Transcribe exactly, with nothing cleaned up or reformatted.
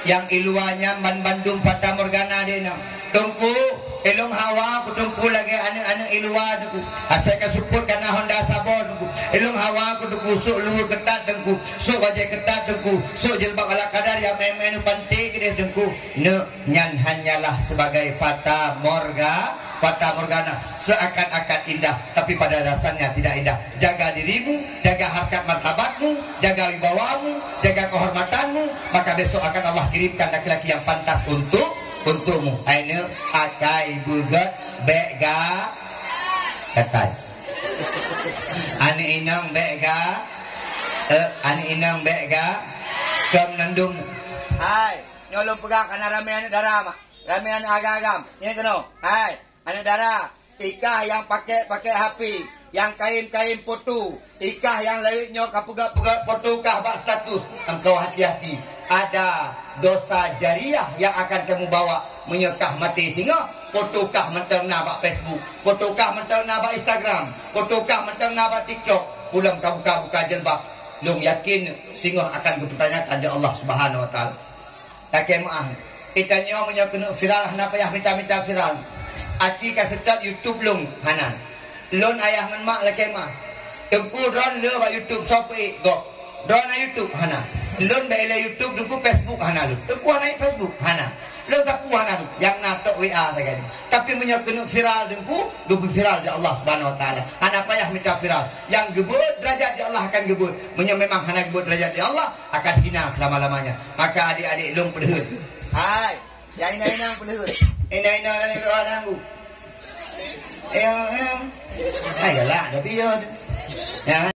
Nyang i luwa nyan ban bandum fata morgana deh na. Teungku, ilong hawa ku Teungku lagèe aneuk-aneuk i luwa Teungku. Asai ka seupôt ka na Honda Sabo Teungku. Ilong hawa ku Teungku, sôk luweue keutat Teungku, sôk bajèe keutat Teungku, sôk jilbab ala kadar nyang mè-mè neupanté keudeh Teungku. Neuk, nyan hanyalah sebagai fata morga, fata morgana. Seakan-akan indah, tapi pada dasarnya tidak indah. Jaga dirimu, jaga harkat martabatmu, jaga wibawamu, jaga kehormatanmu, maka besok akan Allah kirimkan laki-laki yang pantas untuk, untukmu. Hai neuk, akai beugèt bèk ga-, katai. Aneuk inong bèk ga-, eh, aneuk inong bèk ga-, keu meunandum. Hai, nyoe lôn peugah ka na ramè aneuk dara, mak. Ramè aneuk agam-agam. Nyan keunoe. Hai, aneuk dara, ikah nyang pakèk-pakèk H P, nyang kayém-kayém foto, ikah nyang lawét nyoe ka peugèt-peugèt foto kah bak status, engkau hati-hati. Ada dosa jariah yang akan kamu bawa meunyoe kah maté singoh, foto kah mantong na bak Facebook, foto kah mantong na bak Instagram, foto kah mantong na bak TikTok, ulôn ka buka-buka jilbab. Lôn yakin singoh akan geupeutanyakan di Allah Subhanahu Wa Taala. Lakèe meu'ah. Geutanyoe meunyoe keuneuk viral hana payah mita-mita viral. Aci ka seutôt YouTube lôn, hana. Lôn ayah ngon mak lakèe meu'ah. Teungku, droen le bak YouTube, soe peuék gob. Droen na YouTube, hana. Lôn bèk ilèe YouTube, Teungku, Facebook hana lôn. Teungku hana ék Facebook, hana. Lôn sapeue hana lôn. Nyang na tok W A sagai. Tapi meunyoe keuneuk viral Teungku, geubri viral di Allah Subhanahu Wa Taala. Hana payah mita viral. Nyang geubeuet derajat di Allah akan geubeuet. Meunyoe memang hana geubeuet derajat di Allah, akan hina selama-lamanya. Maka adik-adik lôn peuleuheut. Hai, ya inong-inong peuleuheut. Inong-inong dan orang bu. Inong-inong. Ayolah, tapi ya. Ya.